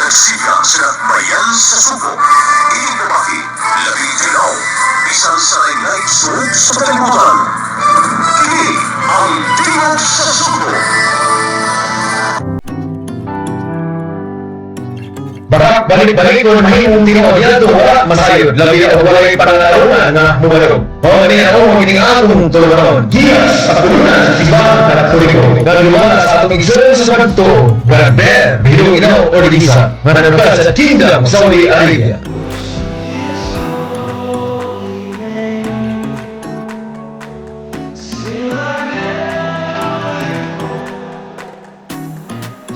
Nagsiga sa dakbayan sa Sugbo. Inyong mamati, labing tilaw, bisan sa lain suog sa kalibutan. Kini ang Tingog sa Sugbo. Barak balik-balik ko mahimong tinuod yadto wala masayod labi na og walay pangangarungan nga mubalog. Mao ni ako kining akong tulumanon. Giya sa pagtulunan sa Simbahang Katoliko nga lumala sa atong igsoon sa pagtuo. Grabe, bilong inaw or gisa nga nanukad sa Kingdom Saudi Arabia.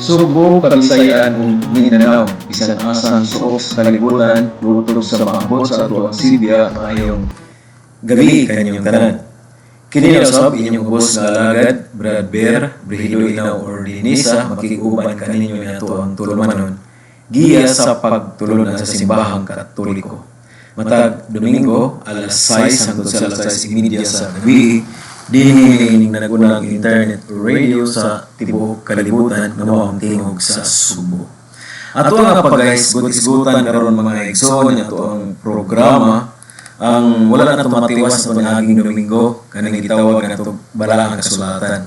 Sugbo, Kabisayaan ug Mindanao, bisan asang suok sa kalibutan, lutog sa maabot sa atoang silya, maayong gabi kaninyong tanan. Kini na usab inyong ubos nga alagad, Brad Bear, Brihido Inaw or Dinisa, makiguban kaninyo ni ato ang tulumanon, giya sa pagtulunan sa Simbahang Katoliko. Matag Domingo, alas 6 hangtod sa alas 6:30 sa gabi, dinhi ining nagunang internet radio sa tibuok kalibutan nga mao ang Tingog sa Sugbo. Ato nga pagahisgot-hisgutan karon, mga igsoon, ato ang programa ang wala na tumatiwas na niaging Domingo, kaning gitawag nato Balaang Kasulatan.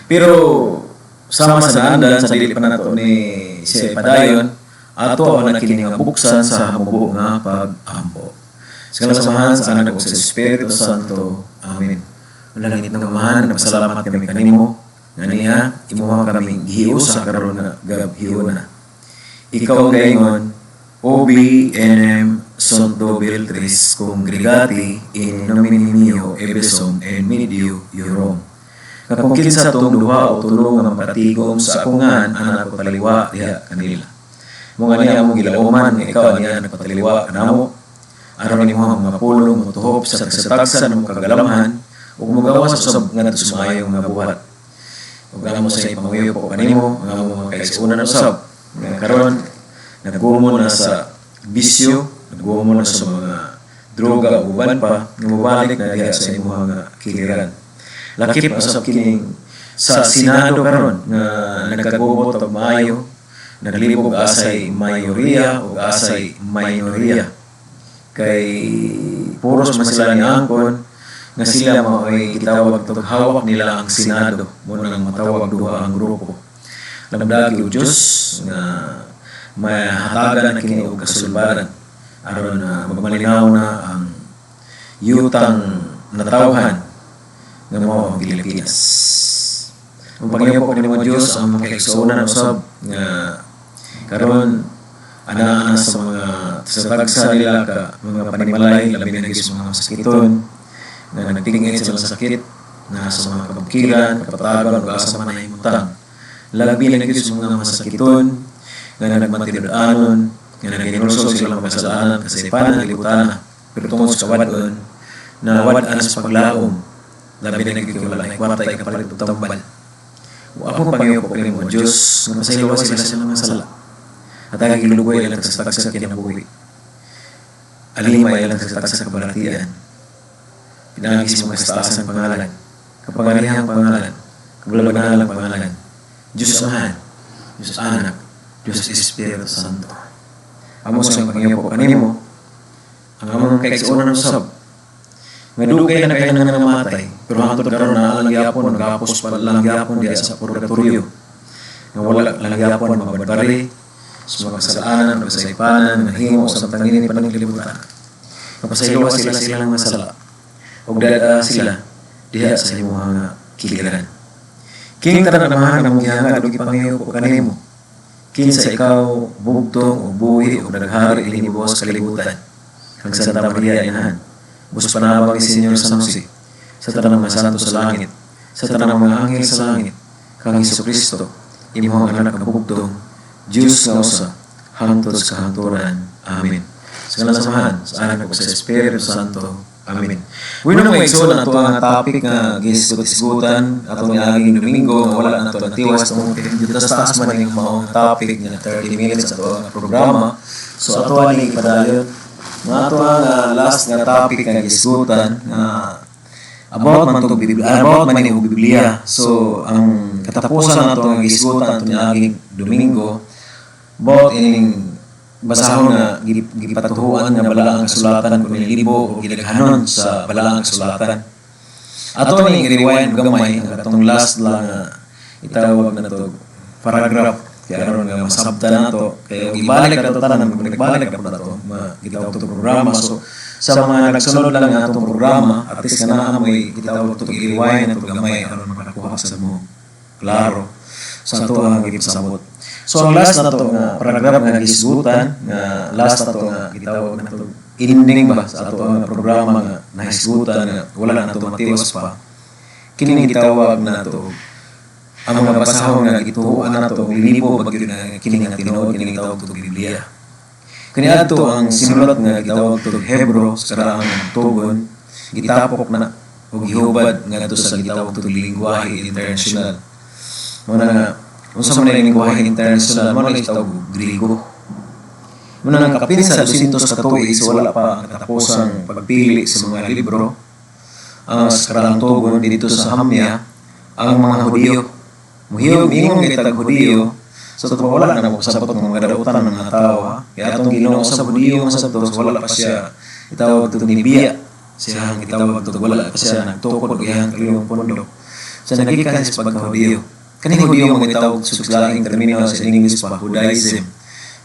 Pero sama sa naandan sa dili pa nato ni siya padayon, ato ang nakini nga buksan sa hamubo nga pag-ampo. Sa ngalan sa Amahan, sa Anak ug sa Espiritu Santo. Amen. Ang langit ng Amahan, nagpasalamat kami kanimo nga niya imuha kami gihiusa karon nga gabhiona. Ikaw ang gaingon, Obi enim sunt dobel tres congregati in nomine meo ibi sum in medio eorum. Nga kung kinsa tong duha o tulo nga makatigom sa akong ngan, ana ko taliwa diha kanila. Mao nga niya among gilauman nga ikaw niya nagpataliwa kanamo aron nimo ang mga pulong motuhop sa tagsa-tagsa ng kagalamhan ug mogawas usab ngadto sa maayong nga buhat. Ug amo sa ipanguyo po kanimo ang among mga kaigsuonan usab nga karon nagumon na sa bisyo, nagumon na sa mga droga ug uban pa, nga mobalik na diha sa imuha nga kiliran. Lakip usab kining sa Senado karon nga nagkagubot og maayo, naglibog asay mayoriya ug asay minoriya. Kay puros man sila ni angkon nga sila mao'y gitawag tog hawak nila ang Senado, mo nang matawag duha ang grupo. Lamdagi o Diyos nga mahatagan na kini og kasulbaran aron na magmalinaw na ang yutang natawhan nga mao ang Pilipinas. Ang pangayo po kanimo, Diyos, ang mga kaigsuonan usab nga karon ana sa mga sa tagsa nila ka mga panimalay, labi na gyud sa mga masakiton nga nagtingin silang sakit na sa mga kabukiran, kapatagan ug asa man nahimutang. Labi na gyud sa mga masakiton nga nagmatinud-anon nga naginulsol sila mga kasalanan kasaypanan libutan, pero tungod sa kawad-on na wad-an sa paglaom, labi na gyud wala na kwarta ikapalit og tambal. O ako pangayo po kanimo, Diyos, nga pasayloa sila sa mga sala at ang gilugoy ilang tagsa-tagsa kinabuhi. Alima ilang tagsa-tagsa kabalatian. Pinaagi sa mga kastaasan pangalan, kapangalihang pangalan, kabalabanalang pangalan. Diyos Amahan, Diyos Anak, Diyos Espiritu Santo. Amo sa pangayo po kanimo, ang among kaigsuonan usab nga dugay na kayo nga namatay, pero hangtod karon naa lang gyapon, nagapos pa lang gyapon diha sa purgatorio. Nga wala lang gyapon mabadbari sa mga kasalanan o kasaypanan nga himo sa tangini pa ng kalibutan. Mapasayloa sila silang mga sala ug dad sila diha sa imuha nga kiliran. King tanan Amahan, among gihangad ug ipangayo po kanimo. Kinsa ikaw bugtong ug buhi ug naghari ining sa kalibutan. Kang Santa Maria Inahan, bus panabang ni Senyor San Jose, sa tanang mga santo sa langit, sa tanang mga anghel sa langit, kang Hesus Kristo, imuhang anak nga bugtong, Diyos nga usa, hangtod sa kahangturan. Amen. Sa ngalan sa Amahan, sa Anak ug sa Espiritu Santo. Amen. Bueno, mga igsoon, ato ang topic nga gisgot-isgutan atong niaging Domingo nga wala nato natiwas tungod kay dito sa taas man yung maong topic nga 30 minutes ato ang programa. So ato ani ipadayon nga ato ang last nga topic nga gisgutan nga about man to Biblia, about man ni og Biblia. So ang katapusan nato nga gisgutan ato niaging Domingo About ining basahon nga gipatuhuan nga balaang kasulatan kung libo o gidaghanon sa balaang kasulatan. Ato ning i-rewind gamay ang katong last lang nga itawag na to paragraph kay aron nga masabtan nato, kay og ibalik na to tanan kung nagbalik na po nato ma gitawag to programa. So sa mga nagsunod lang nga atong programa, at least nga naa mo'y gitawag to i-rewind na to gamay aron makakuha sa mo klaro sa ato ang gipasabot. So ang last na to nga paragraph nga gisgutan, nga last na to nga gitawag na to ending ba sa ato ang programa nga nahisgutan nga wala na to matiwas pa. Kini gitawag na to ang mga basahon nga gituoan nato og libo ba gyud na kini nga tinuod, kini gitawag to Biblia. Kani adto ang sinulat nga gitawag to Hebro sa karaang tugon, gitapok na og gihubad ngadto sa gitawag to lingwahe international. Mao na nga unsa man ang lingwahe international, mao na gitawag og Griego. Mao na nga kapin sa 200 ka tuig sa wala pa ang katapusang pagpili sa mga libro ang sa karaang tugon dito sa Hamya, ang mga Hudiyo muhiyog miingon kay tag Hudiyo. Sa so, wala na mo pasabot ng mga dautan ng mga tao, ha. Kaya atong Ginoo sa Hudiyo man sa to, so wala pa siya itawag to nibiya siya ang gitawag to, wala pa siya nagtukod og iyang kaliyong pundok sa nagikan sa pagka-Hudiyo. Kaning Hudiyo mga gitawag sa laing termino sa English pa, Judaism,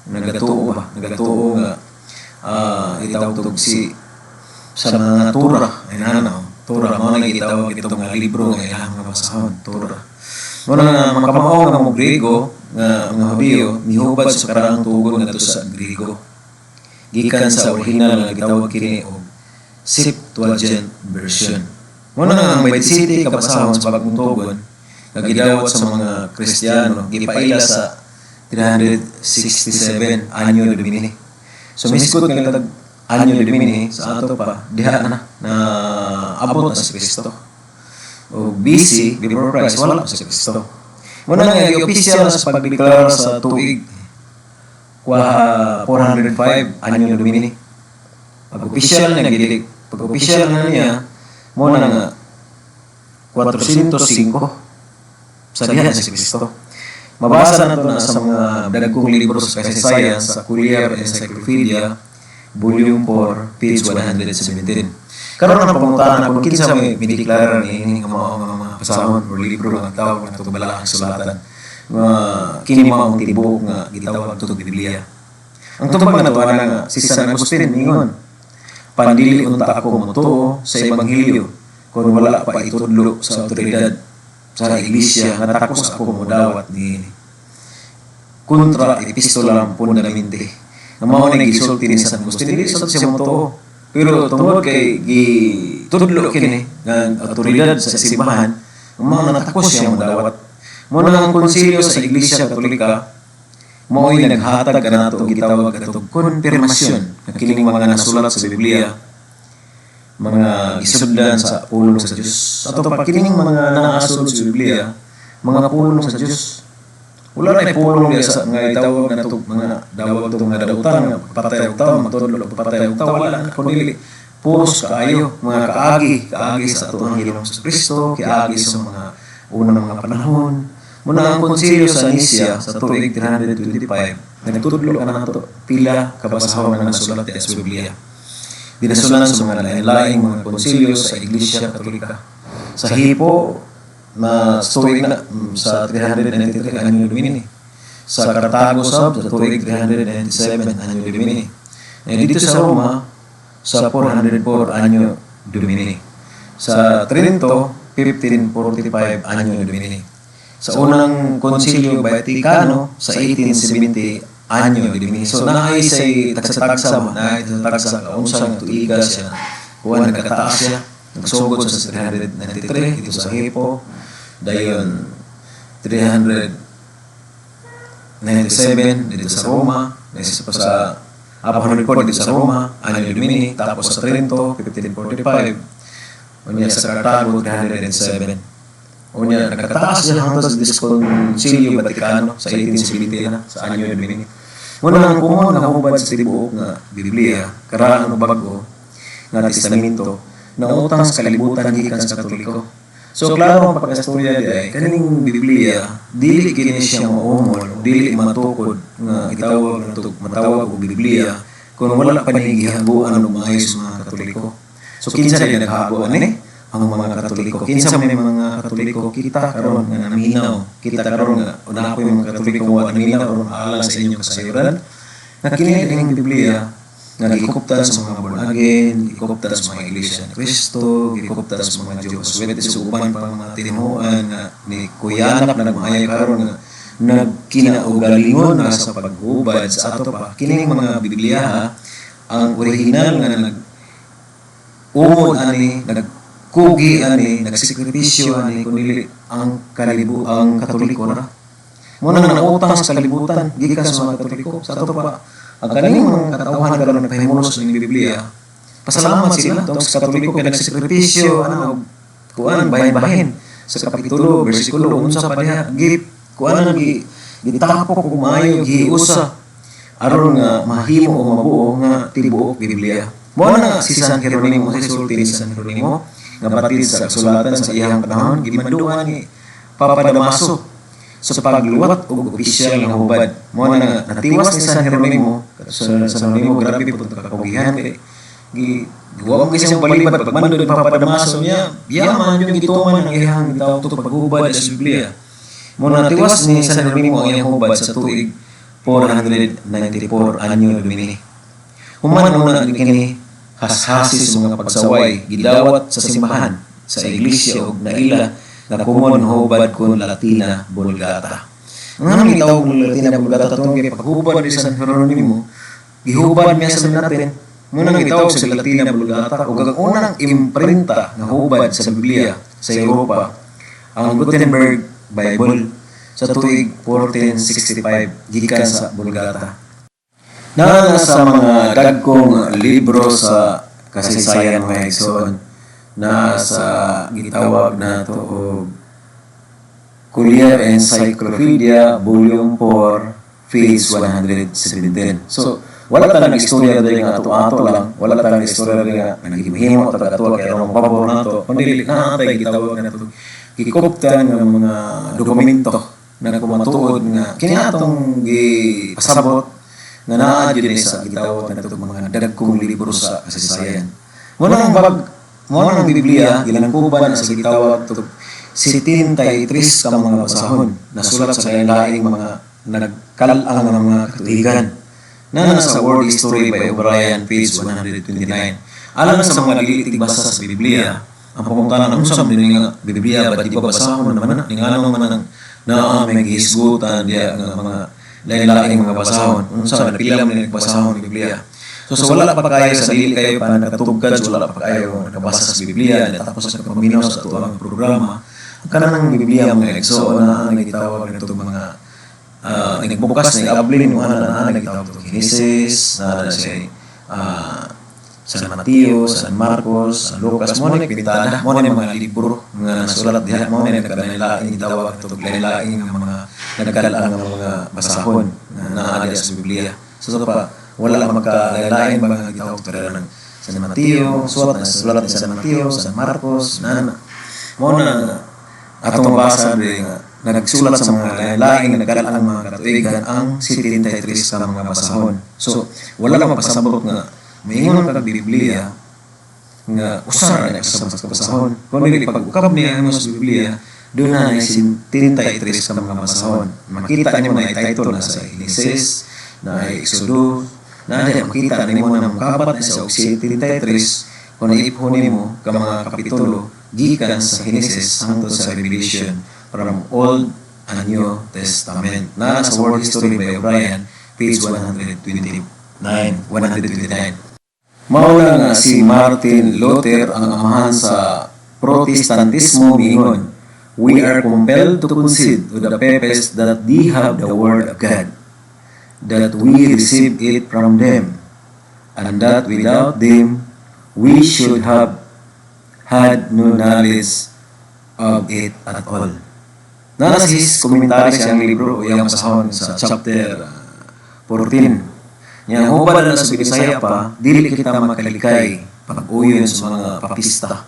nagatuo ba, nagatuo nga gitawag to si sa mga Torah ay nana Torah, mao na gitawag itong nga libro nga ilang mga basahon, Torah. Mao na nga makamao nga mo Griego nga mga Hudiyo mihubad sa karaang tugon ngadto sa Griego gikan sa original nga gitawag kini og Septuagint version. Mao na nga ang 27 ka basahon sa Bagong Tugon nga gidawat sa mga Kristiyano gipaila sa 367 Anno Domini. So misgot nga tag Anno Domini sa ato pa diha na na abot na si Kristo. O BC, before Christ, wala pa si Kristo. Mao na nga official na sa pagdeklara sa tuig kwa 405 Anno Domini. Pag official na gidik, pag official na niya, mao na nga 405 sa diha si Kristo. Mabasa na to na sa mga dagkong libro sa kasaysayan sa Collier Encyclopedia, Volume 4, page 117. Karon ang pangutana kung kinsa may mideklara ni nga mao nga mga pasahon or libro nga tawag na balaang sulatan nga kini mao ang tibuok nga gitawag to Biblia. Ang tubag na to ana nga si San Agustin mingon, "Pandili unta ako motuo sa ebanghelyo kung wala pa itudlo sa otoridad sa iglesia nga takos ako modawat niini." Contra Epistolam Fundamenti. Nga mao ni gisulti ni San Agustin, dili sa siya motuo. Pero tungod kay gitudlo kini nga otoridad sa simbahan, mao na takos siya modawat. Mao na ang konsilyo sa Iglesia Katolika mao'y naghatag kanato og gitawag katong konfirmasyon nga kining mga nasulat sa Biblia mga gisudlan sa pulong sa Dios. Ato pa kining mga naasulod sa Biblia, mga pulong sa Dios. Wala na pulong diya sa nga itawag na to mga dawag to mga dautan nga pagpatay og tao, magtudlo pagpatay og tao, wala na kundi puros kaayo mga kaagi, kaagi sa ato ang Ginoong Kristo, kiagi sa mga unang mga panahon. Muna ang konsilyo sa Nicea sa tuig 325 nagtudlo ka nato pila ka basahon nga nasulat sa Biblia. Binasulan sa mga lain-laing mga konsilyo sa Iglesia Katolika. Sa Hippo na tuig na sa 393 Anno Domini. Sa Cartago sab sa tuig 397 Anno Domini. Eh, dito sa Roma sa 404 Anno Domini. Sa Trento, 1545 Anno Domini. Sa unang Konsilyo Vaticano sa 1870 Anno Domini. So naay say tagsa-tagsa ba, naay tagsa kaunsa nga tuiga siya. Kuan nagkataas siya. Nagsugod sa 393 dito sa Hippo. Dayon 397 dito sa Roma, next pa sa 404 dito sa Roma, Anno Domini, tapos sa Trento 1545. Unya sa Cartago 307. Unya nagkataas siya hangtod sa Concilio Vaticano sa 1870 na sa Anno Domini. Muna ang kumon nga hubad sa tibuok nga Biblia, karaan o bag-o nga testamento, nautang sa kalibutan gikan sa Katoliko. So klaro ang pagkastorya di ay kaning Biblia dili kini siya maumol, dili matukod nga gitawag nato, matawag og Biblia kung wala pa ni gihaguan og maayo sa mga Katoliko. So kinsa di naghago ani? Ang mga Katoliko. Kinsa may mga Katoliko? Kita karon nga naminaw. Kita karon nga una ko yung mga Katoliko wa naminaw aron alang sa inyong kasayuran. Nga kini ang Biblia nga gikuptan sa mga born again, gikuptan sa mga Iglesia ni Cristo, gikuptan sa mga Jehovah's Witness ug uban pang mga tinuohan nga ni kuyanap na nagmaayo karon nga nagkinaugalingon na sa paghubad sa ato pa. Kining mga Biblia ha, ang original nga nag umod ani, nagkugi ani, nagsakripisyo ani kundi ang kalibu ang Katoliko ra. Mo nang nautang sa kalibutan gikan sa mga Katoliko. Sa ato pa, ang kaning mga katawhan karon nagpahimulos ning Biblia, pasalamat sila tungod sa Katoliko kay nagsakripisyo ana og kuan bahin-bahin sa kapitulo, bersikulo, unsa pa diha gi kuan ang gi gitapok og maayo, giusa aron nga mahimo o mabuo nga tibuok Biblia. Mo na si San Jeronimo, sa sulti ni San Jeronimo nga batid sa kasulatan sa iyang panahon, gimanduan ni Papa Damaso sa pagluwat og opisyal nga hubad. Mo na natiwas ni San Jeronimo, sa San Jeronimo grabe pud kakapugihan kay gi wa mo siyang palibad pagmando ni Papa Damaso niya, yaman yung gituman ang iyang gitawag to paghubad sa Biblia. Mo na natiwas ni San Jeronimo ang iyang hubad sa tuig 494 Anno Domini. Human mo na kini hashasi sa mga pagsaway, gidawat sa simbahan sa iglesia og naila nga common hubad kon Latina Vulgata. Ang anong gitawag ng Latina Vulgata tungod kay paghubad ni San Jeronimo, gihubad niya sa Latin. Muna gitawag sa Latina Vulgata ug ang unang imprenta nga hubad sa Biblia sa Europa ang Gutenberg Bible sa tuig 1465 gikan sa Vulgata. Naa sa mga dagkong libro sa kasaysayan, mga igsoon, na sa gitawag nato og Collier Encyclopedia Volume 4 page 117. So wala ta nag istorya diri nga ato-ato lang, wala ta nag istorya diri nga naghimo ta ato kay aron pabor nato, kundi naa tay gitawag nato gikuptan nga mga dokumento na kumatuod nga kini atong gipasabot nga naa jud ni sa gitawag nato mga dagkong libro sa kasaysayan. Mo nang Biblia gilangkuban sa gitawag to 73 ka mga basahon nasulat sa lain-laing mga nagkal-ang nga mga katuigan na nasa World History by O'Brien page 129. Alang sa mga dili tigbasa sa Biblia, ang pangutana, unsa man din nga Biblia ba, di ba basahon naman na ningano man ang naa may gihisgutan diya nga mga lain-laing mga basahon, unsa man, pila man ni basahon ng Biblia? So sa wala pa kayo, sa dili kayo pa nakatugkad, so wala pa kayo nakabasa sa Biblia, tapos sa paminaw sa ato ang programa, ang kanang Biblia, mga igsoon, na ang gitawag nito mga nagbukas na iablin mo na na nagitawag to Genesis, na siya San Mateo, San Marcos, San Lucas, mo na pintada, mo na mga libro nga nasulat diha, mo na nagkalain gitawag nito lain-laing nga mga nagkalaan nga mga basahon nga naa diha sa Biblia. So pa wala magkalain ba nga gitawag to ng San Mateo, suwat na sulat ni San Mateo, San Marcos, na mo na atong mabasa diri nga nagsulat sa mga lain nga nagkalaan mga katuigan ang 73 ka mga basahon. So wala lang mapasabot nga maingon kag Biblia nga usa ra na sa basahon. Kung dili pag-ukab niya mo sa Biblia, doon na 73 ka mga basahon. Makita nimo na title na sa Genesis, na Exodo, na diha makita nimo na mokabat na sa og 73 kung naipon nimo ka mga kapitulo gikan sa Genesis hangtod sa Revelation from Old and New Testament. Na sa World History by O'Brien page 129, 129. Mao na nga si Martin Luther, ang amahan sa Protestantismo, miingon, "We are compelled to concede to the Papists that they have the word of God, that we receive it from them, and that without them we should have had no knowledge of it at all." Naa sa his commentary siyang libro o iyang basahon sa chapter 14. Nya hubad na sa Binisaya pa, dili kita makalikay pag-uyon sa mga papista.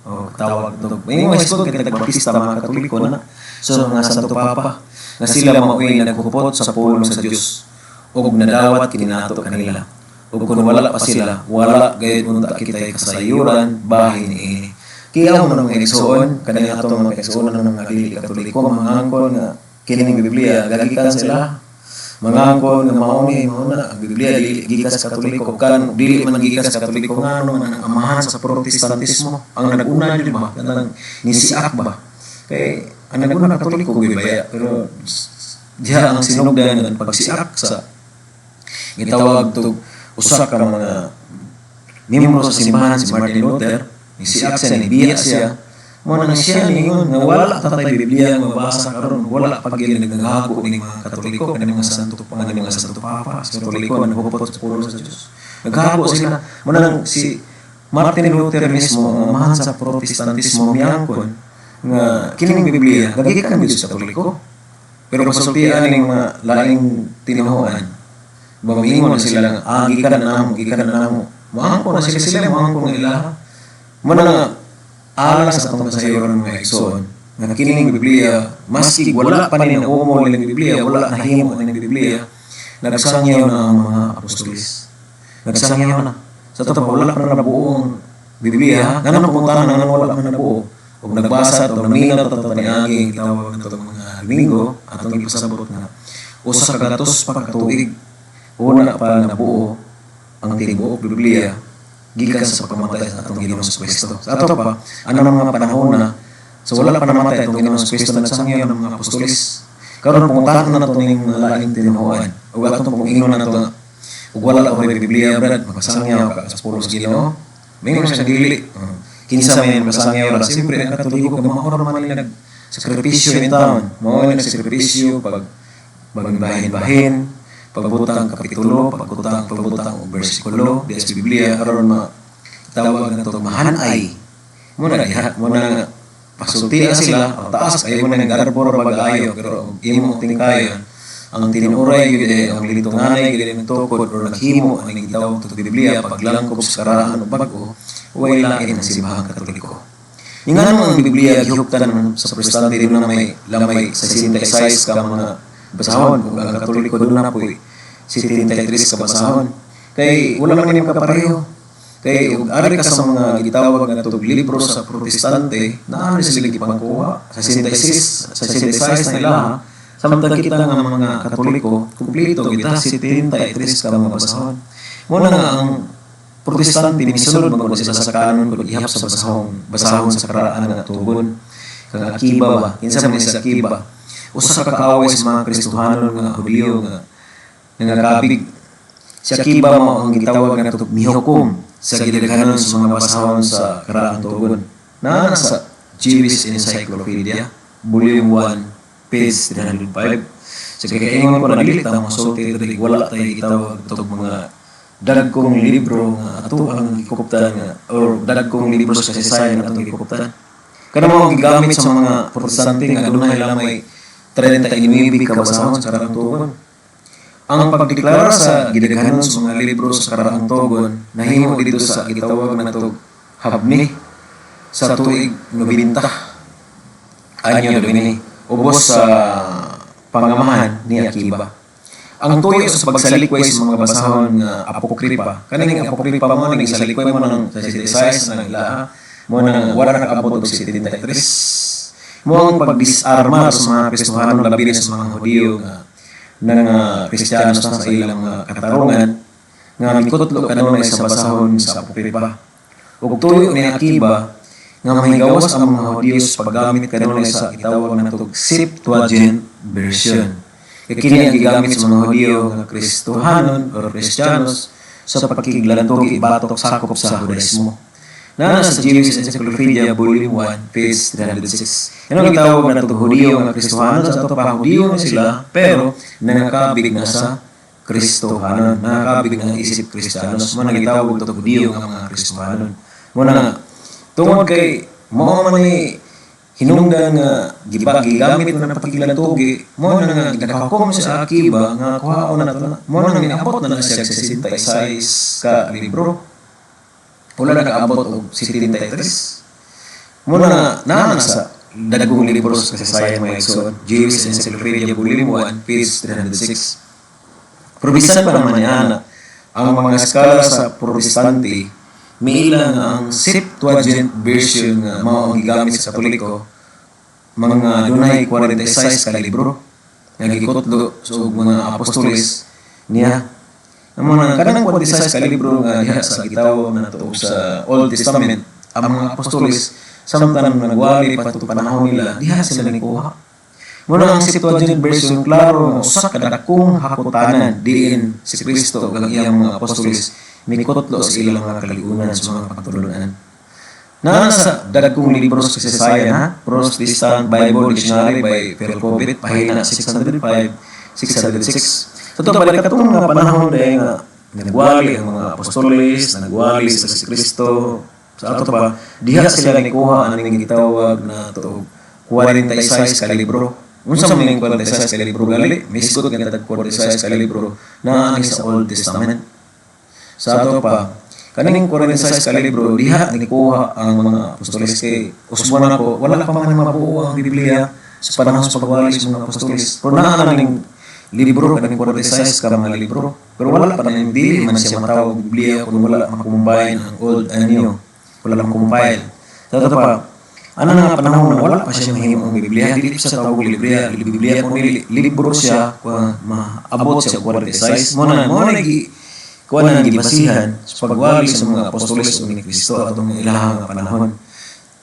O tawag to. May mga isgot kay tag Baptista, mga Katoliko na. So mga Santo Papa nga sila mao'y naghupot sa pulong sa Dios ug nadawat kini nato kanila. Ug kun wala pa sila, wala gayud unta kitay kasayuran bahin niini. Kaya mo mga igsoon, kaning atong mga igsoon ng mga dili Katoliko, mga angkon nga kining Biblia gagikan sila, mga angkon nga mao ni mao na ang Biblia dili gikan sa Katoliko. Kan dili man gikan sa Katoliko, ngano man ang amahan sa Protestantismo, ang nag-una gyud ba, kanang nisiak ba, kay ang nag-una Katoliko gyud baya? Pero diha ang sinugdan ang pagsiak sa gitawag tog usa ka mga miyembro sa simbahan, si Martin Luther. Nisiak siya, nibiya siya. Mo nang siya ningon nga wala ta tay Biblia nga mabasa karon, wala pa gyud naghago ning mga Katoliko, kaning mga santo pa, mga Santo Papa sa Katoliko naghupot sa pulong sa Dios. Naghago sila. Mo nang si Martin Luther mismo, ang amahan sa Protestantismo, miangkon nga kining Biblia gagikan gyud sa Katoliko. Pero pasultian ning mga laing tinuohan ba, miingon na sila nga ah, gikan na namo, gikan na namo. Moangkon na sila, sila moangkon nga ilaha. Mo na nga alang sa atong kasayuran, mga igsoon, nga kining Biblia, maski wala pa ni naumol ning Biblia, wala nahimo ning Biblia, nagsangyaw na ang mga apostolis. Nagsangyaw na. Sa ato pa, wala pa na nabuo ang Biblia. Ngano pangutana nga wala man nabuo? Ug nagbasa to, naminaw to to niagi tawag na mga Domingo, atong ipasabot nga 100 pa ka tuig una pa nabuo ang tibuok Biblia gikan sa pagkamatay sa atong Ginoong Kristo. Sa ato pa, ano ng mga panahon na so wala pa namatay atong Ginoong Kristo, nagsangyaw ng mga apostolis. Karon pangutana na to ning mga laing tinuohan. Ug atong pong ingon na to nga ug wala ko Biblia, brad, makasangyaw ka sa pulong sa Ginoo? Mingon siya dili. Kinsa may makasangyaw ra? Siyempre ang Katoliko, kay mao ra man nag sakripisyo in town. Mao ni nagsakripisyo pag bahin-bahin, pagbutang kapitulo, pagbutang og bersikulo di sa Biblia aron ma tawag na to mahanay. Mo na diha, mo na nga pasultian sila, ang taas ay mo na nag-arbor bag-ayo, pero og imo tingkayon ang tinuoray gyud eh, ang litunganay gyud ang tukod or naghimo ang gitawag to Biblia paglangkob sa karaan o bag-o, way lain ang Simbahang Katoliko. Ingano ang Biblia gihuptan sa Protestante duna may lamay sa 66 ka mga basahon ug ang Katoliko duna po'y 73 ka basahon? Kay wala man yung kapareho. Kay ug ari ka sa mga gitawag nga tug libro sa Protestante, naa na sila gipangkuha sa 66, sa 66 na ilaha, samtang kita nga mga Katoliko, kumpleto kita 73 ka mga basahon. Mo na nga ang Protestante misulod man gud sila sa kanon kung ihap sa basahon sa karaan nga tugon. Kang Akiba ba? Kinsa man si Akiba? Usa ka kaaway sa mga Kristohanon nga Hudiyo nga nangakabig. Si Akiba mao ang gitawag nga mihukom sa gidaghanon sa mga basahon sa karaang tugon. Naa sa Jewish Encyclopedia, Volume 1, page 305. Sa kakaingon ko na dili ta mosulti diri, wala tay gitawag tog mga dagkong libro nga ato ang gikuptan nga or dagkong libro sa kasaysayan nga atong gikuptan. Kana mao gigamit sa mga Protestante nga adunay lamay 39 ka basahon sa karaang tugon. Ang pagdeklara sa gidaghanon sa mga libro sa karaang tugon nahimo didto sa gitawag natog Habni sa tuig 90 anyo Domini, ubos sa pangamahan ni Akiba. Ang tuyo sa pagsalikway sa mga basahon nga apokripa. Kaning apokripa mo nang isalikway mo ng 66 ng ilaha mo nang wala nakaabot og 73. Mo ang pagdisarmar sa mga Kristohanon, labi na sa mga Hudiyo nga nang Kristiyano sa ilang mga katarungan nga mikutlo kanunay sa basahon sa apokripa. Ug tuyo ni Akiba nga mahigawas ang mga Hudiyo sa paggamit kanunay sa gitawag natog Septuagint version. Kay kini ang gigamit sa mga Hudiyo nga Kristohanon or Kristiyanos sa pagkiglantog ibatok sakop sa Judaismo. Naa sa Jewish Encyclopedia, Volume 1, page 306. Ano ang gitawag na itong Hudiyo nga Kristohanon? Sa ato pa, Hudiyo na sila, pero nangakabig na sa Kristohanon. Nangakabig na isip Kristiyanos. Mo nang gitawag itong Hudiyo nga mga Kristohanon. Mo na tungod kay mao man ni hinungdan nga giba gigamit na pakiglantugi, mo na nga nakahukom sa Akiba nga kuhaon na to na, mo na nga niabot na na siya sa 66 ka libro, wala nakaabot og 73. Mao na naa na sa dagkong libro sa kasaysayan, mga igsoon, Jewish Encyclopedia Volume 1, page 306. Pero bisan pa naman niana, ang mga scholar sa Protestante miila nga ang Septuagint version nga mao ang gigamit sa Katoliko mga dunay 46 ka libro nga gikutlo sa so, mga apostoles niya. Ang mga kanang 46 ka libro nga diha sa gitawag na to sa Old Testament, ang mga apostoles samtang nagwali pa to panahon nila, diha sila nikuha. Mao na ang Septuagint version, klaro nga usa ka dakong hakutanan diin si Kristo ug ang iyang mga apostoles mikutlo sa ilang mga kaligunan sa mga pagtulunan. Naa sa dagkong libro sa kasaysayan ha, Protestant Bible Dictionary by Phil Cobet, pahina 605, 606. Sa to balik katong mga panahon dahil nga nagwali ang mga apostoles, nagwali sa si Kristo, sa ato pa, diha sila nikuha ang ning gitawag na to 46 ka libro. Unsa man ning 46 ka libro gali? Misgot nga tag 46 ka libro naa ni sa Old Testament. Sa ato pa, kaning 46 ka libro, diha nikuha ang mga apostoles kay usbon nako, wala pa man mabuo ang Biblia sa panahon sa pagwali sa mga apostoles. Pero naa na ning libro, kaning 46 ka mga libro. Pero wala pa ning dili man siya matawag Biblia kung wala makumbine ang Old and New. Wala makumpile. Sa ato pa, ano na nga panahon na wala pa siya mahimo ang Biblia, dili pa siya tawag Biblia, Biblia kun dili libro siya kung maabot siya 46. Mao na gi kuan na gibasihan sa pagwali sa mga apostoles ug ni Kristo atong ilahang nga panahon.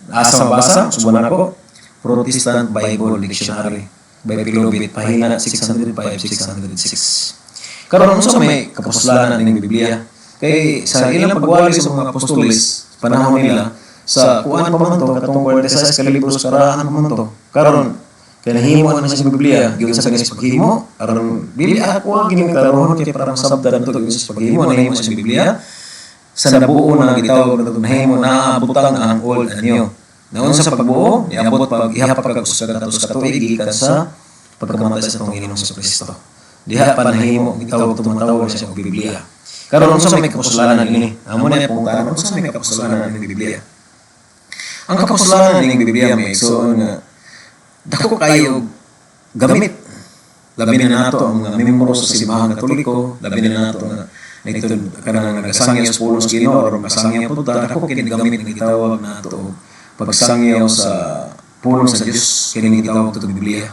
Asa mabasa? Suban ako. Protestant Bible Dictionary by Pilobit, pahina 605, 606. Karon, unsa may kapuslanan ning Biblia? Kay sa ilang pagwali sa mga apostoles, panahon nila, sa kuan pa man to, katong 46 ka libro sa karaan pa man to. Karon, kay nahimo na sa Biblia, giunsa gani sa paghimo, aron dili ako gining klarohon kay parang sabdan to, giunsa sa paghimo nahimo sa Biblia. Sa nabuo na gitawag na nahimo na butang ang Old and New. Naon sa pagbuo, niabot pag iha pa kag 100 ka tuig gikan sa pagkamatay sa atong Ginoong Kristo. Diha pa nahimo gitawag tumatawag siya og Biblia. Karon, unsa may kapuslanan ini? Amo na pungtanan, unsa may kapuslanan ning Biblia? Ang kapuslanan ning Biblia, may igsoon, nga dako kayo gamit. Labi na nato ang mga membro sa Simbahang Katoliko, labi na nato nga naitud kanang nagasangyaw sa pulong sa Ginoo aron masangyaw pud ta, dako kini gamit nga gitawag nato og pagsangyaw sa pulong sa Dios, kini gitawag to Biblia.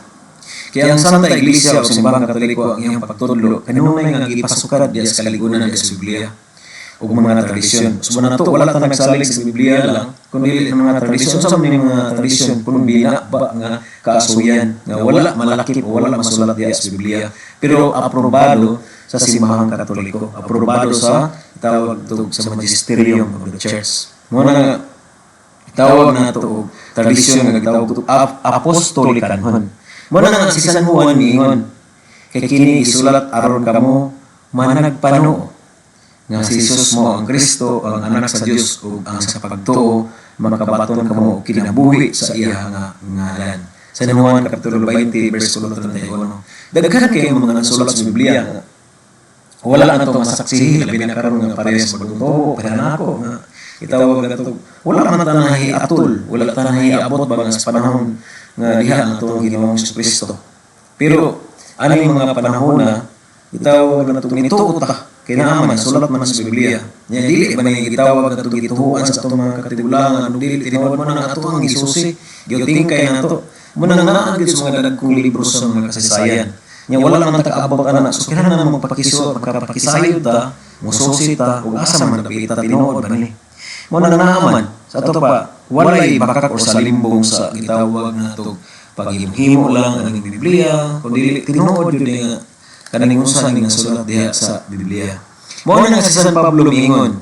Kaya ang Santa Iglesia o Simbahang Katoliko, ang iyang pagtudlo kanunay nga gipasukad diya sa kaligunan diya sa Biblia ug mga tradisyon. So nato wala ta nagsalig sa Biblia lang kundi ang mga tradisyon. Sa mga tradisyon kundi na ba nga kaasuyan nga wala malakip o wala masulat diya sa Biblia pero aprobado sa Simbahang Katoliko, aprobado sa tawag to sa magisterium of the Church. Mao na nga tawag na to og tradisyon nga gitawag to apostolikanhon. Mao na nga si San Juan miingon, "Kay kini isulat aron kamo managpanuo nga si Jesus mao ang Kristo, ang Anak sa Dios, ug ang sa pagtuo makabaton kamo og kinabuhi sa iya nga ngalan." San Juan kapitulo 20 bersikulo 31. Daghan kay mga nasulat sa Biblia nga wala na to masaksihi, labi na karon nga parehas bagong tubo, pero nako nga itawag na to, wala man ta nahiatol, wala ta nahiabot ba nga sa panahon nga diha ang atong Ginoong Kristo. Pero aning mga panahon na itawag na to nituo ta kay naa man sulat man sa Biblia. Nya dili ba ni gitawag na to gituhuan sa atong mga katigulangan ug dili tinuod mo na nga ato ang gisusi, gitingkay nato. Mao na nga naa gyud sa mga dagkong libro sa mga kasaysayan. Nya wala naman ta kaabot ana, so kinahanglan na magpakiso, magpakisayod ta, mususi ta ug asa man napita, tinuod ba ni? Mao na naa man sa ato pa, walay bakak or salimbong sa gitawag na to paghimo lang ang Biblia, kundi tinuod jud nga kaning unsa ning nasulat diha sa Biblia. Mao na nga si San Pablo miingon,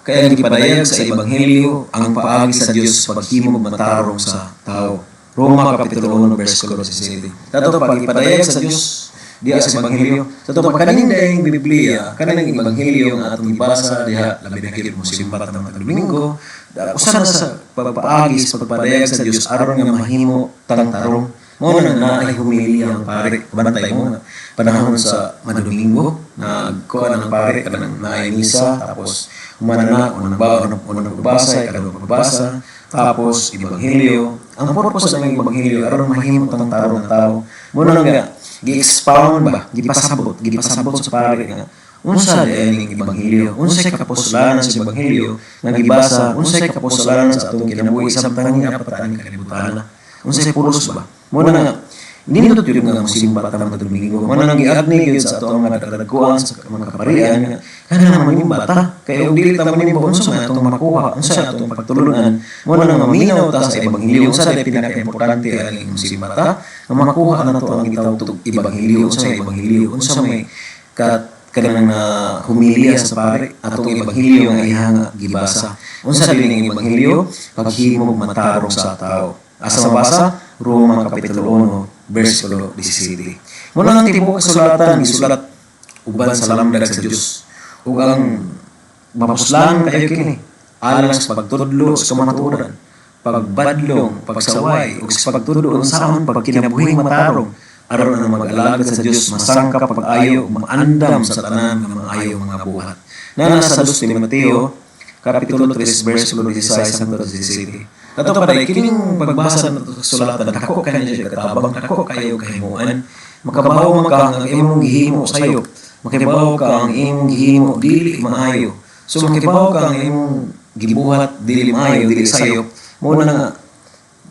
"Kay ang gipadayag sa ebanghelyo ang paagi sa Dios sa paghimog matarong sa tao." Roma kapitulo 1 bersikulo 17. Tato pag ipadayag sa Dios diha sa ebanghelyo. Sa to pa kaning daing Biblia, kaning ebanghelyo nga atong gibasa diha, labi na gyud mo simba ta mga Domingo, usa na sa pagpaagi sa pagpadayag sa Dios aron nga mahimo tang tarong. Mao na naay humilya ang pare. Bantay mo nga panahon sa Madomingo, nagkuan ang pare kanang naay misa, tapos humana na unang ba unang pagbasa, ikalawang pagbasa, Tapos ebanghelyo. Ang purpose ng ebanghelyo aron mahimo tang tarong nga tao. Mao na nga gi-expound ba, gipasabot sa pare nga unsa diay ning ebanghelyo, unsay kapuslanan sa ebanghelyo nga gibasa, unsay kapuslanan sa atong kinabuhi samtang naa pa ta aning kalibutan. Unsay pulos ba? Mao na nga nindot gyud nga mosimba ta mga Domingo. Mao nang giagni gyud sa ato ang mga kadagkuan sa mga kaparian nga kanang manimba ta kay og dili ta manimba, unsa man atong makuha, unsa atong pagtulunan? Mao nang maminaw ta sa ebanghelyo, unsa diay pinaka-importante aning mosimba ta nga makuha nato ang gitawag og ebanghelyo, unsa ebanghelyo, unsa may kat kanang na humilya sa pare atong ebanghelyo nga ihang gibasa. Unsa dili ning ebanghelyo? Paghimog matarong sa tao. Asa mabasa? Roma Kapitulo 1 versikulo 17. Mao nang tibuok kasulatan gisulat uban sa lamdag sa Dios ug ang mapuslan kayo kini alang sa pagtudlo sa kamatuoran, pagbadlong, pagsaway ug sa pagtudlo unsaon pagkinabuhing matarong aron ang mag-alagad sa Dios masangkap pag-ayo, maandam sa tanan nga maayo mga buhat. Na nasa 2 Timoteo Kapitulo 3 versikulo 16 hangtod 17. Kato pa kining pagbasa ng kasulatan, dako kaayo siya katabang, dako kayo kahimuan. Makabaw man ka ang imong gihimo sayop. Makibaw ka ang imong gihimo dili maayo. So makibaw ka ang imong gibuhat dili maayo, dili sayop. Mao na nga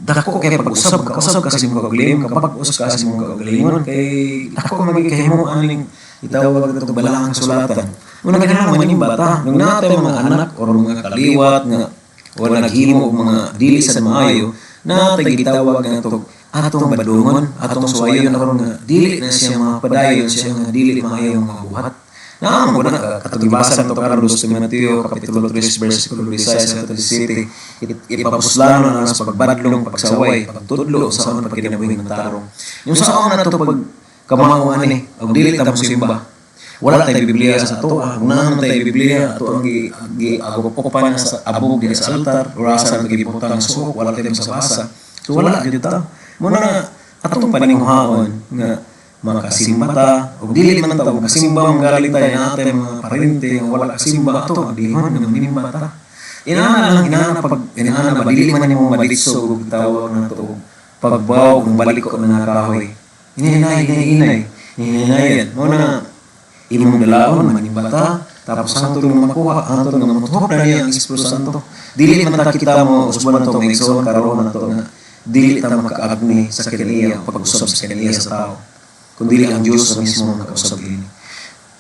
dako kay pag-usab, kausab ka sa imong kaugalingon, kapag-usab ka sa imong kaugalingon kay dako man gyud kahimuan ning gitawag nato balaang kasulatan. Mao na kinahanglan manimba ta. Nung naa tay mga anak or mga kaliwat nga wala naghimo og mga dili sa maayo, naa tay gitawag nga tog atong badungon, atong suwayon aron nga dili na siya mga padayon siya nga dili maayo nga buhat. Naa mo na katong gibasa nato karon, 2 Timoteo Kapitulo 3 versikulo 16 hangtod 17, ipapuslanon ang sa pagbadlong, pagsaway, pagtudlo sa unsaon pagkinabuhing matarong. Yung saon nato pag kamao ani og dili ta mosimba, wala tay Biblia sa ato. Ah, kung naa man tay Biblia, ato ang gi, gi agupopan sa abog diha sa altar or asa ang gibutang suok, wala tay basa. So wala gyud ta. Mao na atong paninghuhaon nga makasimba ta ug dili man ta makasimba, manggaling tayo na atay mga parente nga wala kasimba, ato agdihon nga manimba ta. Inana lang, inana pag inana ba, dili man nimo maditso og tawag nato og pagbaw kung baliko na nga kahoy. Hinay, hinay, hinay, hinaynayan. Mao na imong dalaon, manimba ta, tapos hangtod nga makuha, hangtod nga motuhok na niya ang Espiritu Santo. Dili man ta kita mo usban nato mga igsoon karon nato nga dili ta makaagni sa kaniya, pag-usab sa kaniya sa tao kun dili ang Dios sa mismo nakausab ini.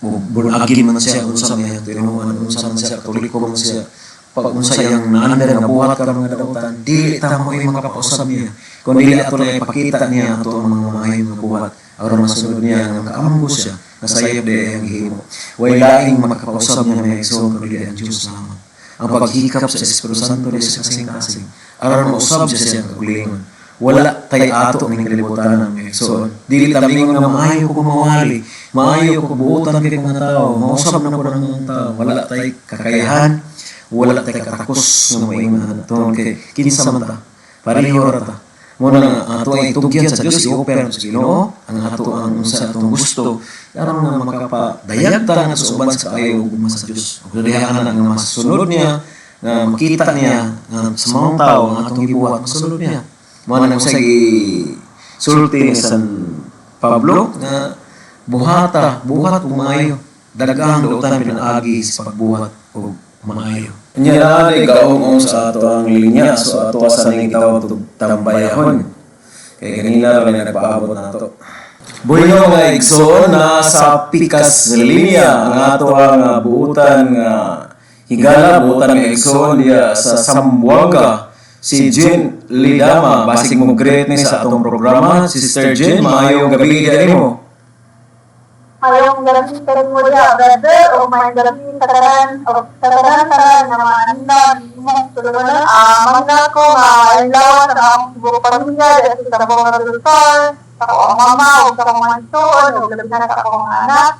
Born again man siya, unsa man iyang tinuohan, unsa man siya, Katoliko man siya, pag unsa iyang naandar nga buhat karon nga dautan, dili ta mo makapausab niya kun dili ato lang ipakita niya ato ang mga maayong nga buhat aron masunod niya nga makaamgo siya nga sayop di ang gihimo. Way laing makapausab niya, mga igsoon, kun dili ang Dios lamang. Ang paghikap sa Espiritu Santo di sa kasing-kasing aron mausab siya siyang kaugalingon. Wala tay ato ning kalibutan, mga igsoon. Dili ta mingon nga maayo ko mawali, maayo ko buotan kay mga tao, mausab na ko ng mga tao. Wala tay kakayahan, wala tay katakos nga moingon ana tungod kay kinsa man ta? Pareho ra ta. Mao na nga ato ay itugyan sa Dios, i-offer sa Ginoo ang ato ang unsa atong gusto aron nga makapadayag ta nga sa uban sa kaayo ug gugma sa Dios. Ug diha na nga masunod niya, nga makita niya nga sa mga tao ang atong gibuhat, masunod niya. Mao na sa sulti ni San Pablo nga buhata, buhat ug maayo, daghang dautan pinaagi sa pagbuhat og maayo. Nya naa ni gaong sa ato ang linya, so ato sa ning gitawag og tambayahon kay ganina ra nagpaabot nato. Bueno, mga igsoon, na sa pikas linya ang ato ang buutan nga higala, buutan nga igsoon diya sa Zamboanga, si Jean Lidama. Basig mo greet ni sa atong programa. Sister Jean, maayong gabi diya nimo. Mayong gabi mo diha, brother, o mayong gabi sa tanan, o sa tanan-tanan nga mga andam, imong tulunan. Ah, mangga ko nga adlaw sa akong buong pamilya, dahil sa Zamboanga del Sur, sa akong mama, o sa akong mga igsoon, o labi na sa akong mga anak.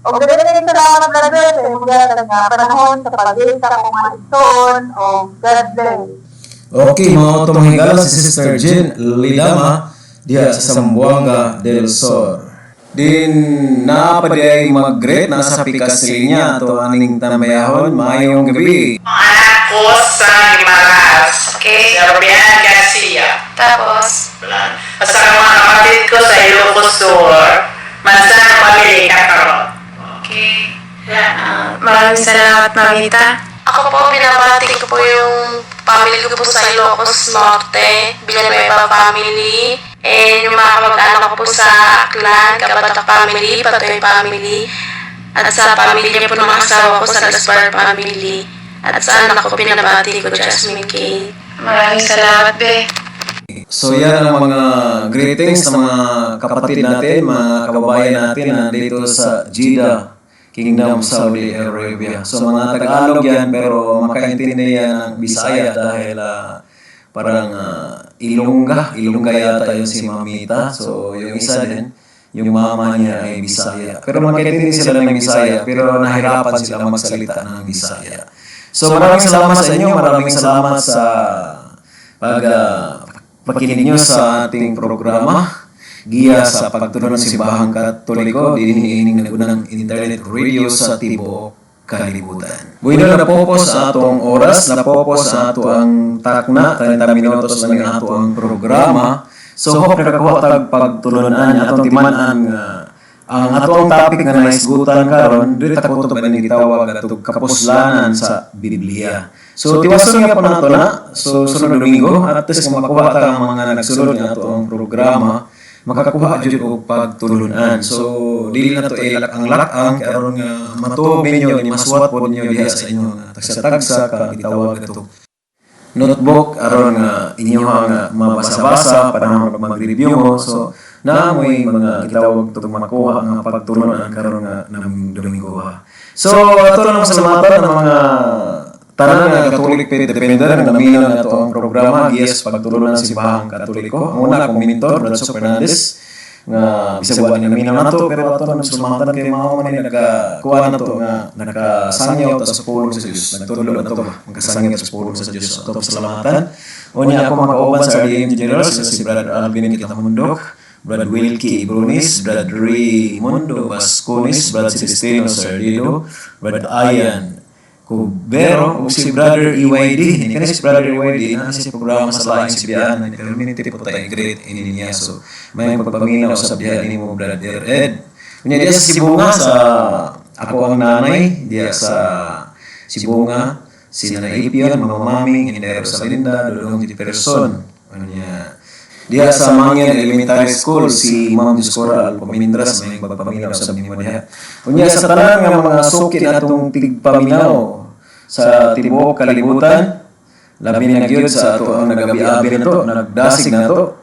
O dili rin salamat, brother, sa imong gihatag nga panahon sa pag sa akong mga igsoon, o God bless. Okay, mao to, mga higala, si Sister Jean Lidama diha sa Zamboanga del Sur. Din naa pa diay mag-greet nasa pikas linya ato aning tambayahon. Maayong gabi. Anak ko sa Guimaras. Okay. Si Rubian Garcia. Tapos, Wala. Basta ang mga kapatid ko sa Ilocos Sur, Manzano Family, Kakarot. Okay. Ah, maraming salamat, Mamita. Ako po, binabati ko po yung family ko po sa Ilocos Norte, Villanueva family, and yung mga kamag-anak ko po sa Aklan, Kabatak family, Patoy family, at sa pamilya po ng asawa ko sa Gaspar family, at sa anak ko binabati ko, Jasmine Kane. Maraming salamat, be. So yan ang mga greetings sa mga kapatid natin, mga kababayan natin na dito sa Jeddah, Kingdom, Saudi Arabia. So mga Tagalog yan, pero makaintindi yan ng Bisaya dahil parang Ilongga, Ilongga yata yung si Mamita. So yung isa din, yung mama niya ay Bisaya. Pero makaintindi sila ng Bisaya, pero nahirapan sila magsalita ng Bisaya. So maraming salamat sa inyo, maraming salamat sa pag pakinig nyo sa ating programa, Giya sa Pagtulon ng Simbahang Katoliko, dinhi ining nagunang internet radio sa tibuok kalibutan. Bueno, napopos sa atong oras, napopos sa ato ang takna, 30 minutos lang ang ato ang programa. So hope nakakuha tag pagtulunan atong timan-an nga ang atong topic nga naisgutan karon diri ta kutob ani gitawag atong kapuslanan sa Biblia. So tiwason nga po nato na so sunod Domingo at least kung makuha ta ang mga nagsulod nga ato ang programa, makakuha jud og pagtulunan. So dili na to ilak ang lak-ang kay aron nga matuo ninyo ni maswat pod ninyo diha sa inyong tagsa-tagsa ka gitawag ato notebook aron nga inyo nga mabasa-basa para mag-review mo. So naa moy mga gitawag tong makuha nga pagtulunan karon nga naming Domingo ha. So ato lang pasalamatan ang mga tanan nga Catholic Faith Defender nga naminaw na ato ang programa Giya sa Pagtulunan sa Simbahang Katoliko. Ang una akong mentor, Brad Sok Fernandez, nga bisag wa niya naminaw nato, pero ato nang pasalamatan kay mao man ni nagakuha nato nga nakasangyaw ta sa pulong sa Dios. Nagtudlo nato ba? Magkasangyaw sa pulong sa Dios. Ato pasalamatan. Unya ako mga kauban sa RDM General, si Brother Alvin Kitamundok, Brad Wilkie Ibronis, Brad Raymundo Vasconis, Brad Celestino Sardido, Brad Ian Cubero, ug si Brother EYD. Hindi ka na si Brother EYD, na si programa sa laing sibiyaan, na community po tayo great ini niya. So, may pagpaminaw sa biya ini mo, Brother Ed. Unya diya sa Sibonga, sa ako ang nanay, diya sa Sibonga, si Nanay Ipion, Mama Maming, Inday Rosalinda, Dudong Jefferson. Unya, diya sa Mangyan Elementary School, si Ma'am Dioscora Alpamindras, may pagpaminaw sa nimo diha. Unya sa tanan nga mga suki natong tigpaminaw sa tibuok kalibutan, labi na gyud sa ato ang nagabi-abi nato, nagdasig nato,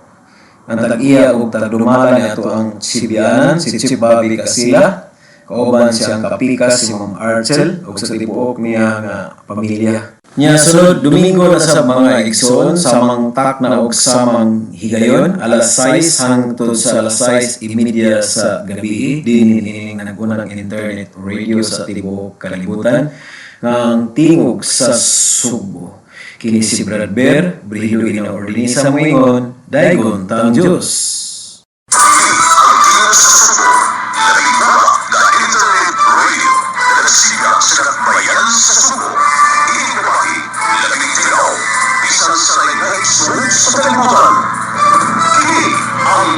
ang tag-iya ug tagdumala ni ato ang Sibianan, si Chief Bobby Casilla, kauban siyang kapikas si Ma'am Archel ug sa tibuok niya nga pamilya. Nya sunod Domingo na sa mga igsoon, samang takna og samang higayon, alas 6 hangtod sa alas 6:30 sa gabi, dinhi ining nagunang internet radio sa tibuok kalibutan ng Tingog sa Sugbo. Kini si Brad Bear, Brihido Ina Ordinisa moingon, daygon tang Diyos. Ang Tingog sa Sugbo, labing mura na internet radio na nagsiga sa dakbayan sa Sugbo. Ining nabati, labing tilaw, bisan sa lain-laing sulod sa kalibutan. Kini ang